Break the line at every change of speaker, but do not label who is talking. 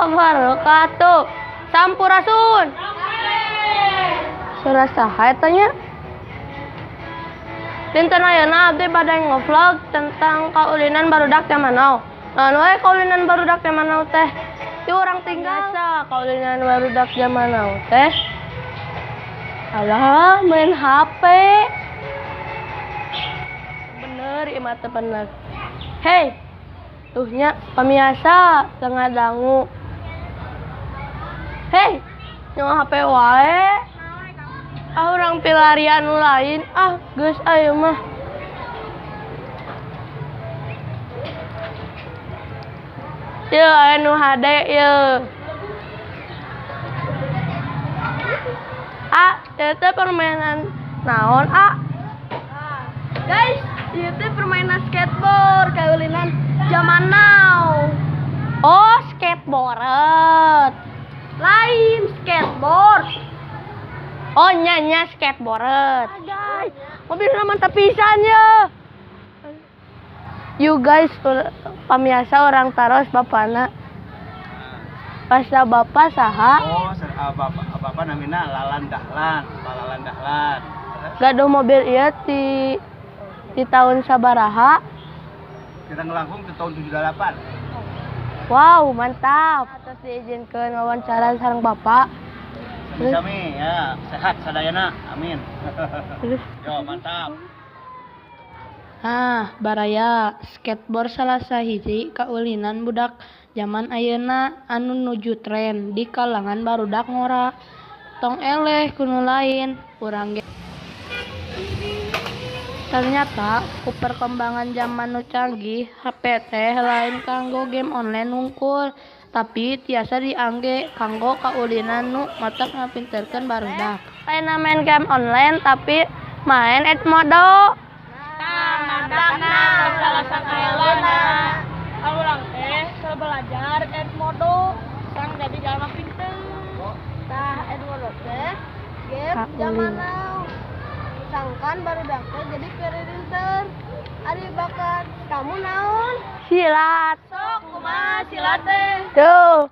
Wabarakatuh. Sampurasun. Suara saha eta nya? Dinten ayeuna abdi bade ngevlog tentang kaulinan barudak zaman now. Naon wae kaulinan barudak zaman now teh? Ti urang tinggal biasa kaulinan barudak zaman now teh. Alah, main HP. Bener, ieu mah teh bener. Hei, tuh nya pamiasa teu ngadangu. Hei, nyawa HP wae. Ah, urang pilarian nu lain. Ah, geus ayeuna mah. Yeuh, aya nu hade yeuh. Ah, ieu teh permainan naon, ah?
Guys, ieu teh permainan skateboard kaulinan zaman now.
Oh, skateboard.
Lain skateboard.
Oh, nya nya skateboard. Guys, mobilna mantap pisan ya. You guys, pamiasa urang taros bapana. Pasta bapak saha?
Oh, bapak, bapak namina Lalan Dahlan, Pak Lalan Dahlan.
Gaduh mobil ieu di tahun sabaraha?
Kirang langkung ke tahun 78.
Wow, mantap. Atas diizinkan wawancara sareng bapak.
Sami-sami ya, sehat sadayana. Amin.
Terus.
Yo, mantap.
Ah, baraya, skateboard salah sahiji kaulinan budak jaman ayeuna anu nuju tren di kalangan barudak ngora. Tong eleh ku nu lain, urang ge. Ternyata ku perkembangan zaman nu canggih, HP teh lain kanggo game online hungkul, tapi tiasa diangge kanggo kaulinan nu matak ngapinterkeun barudak.
Lain main game online tapi main Edmodo.
Tah, matakna salah sakaelana. Urang teh keur belajar Edmodo, sang jadi jalma pinter. Tah, Edmodo teh game zaman now. Sangkan barudak teh jadi pirinter. Ari bakat kamu naon?
Silat.
Sok kumaha silat teh?
Tuh.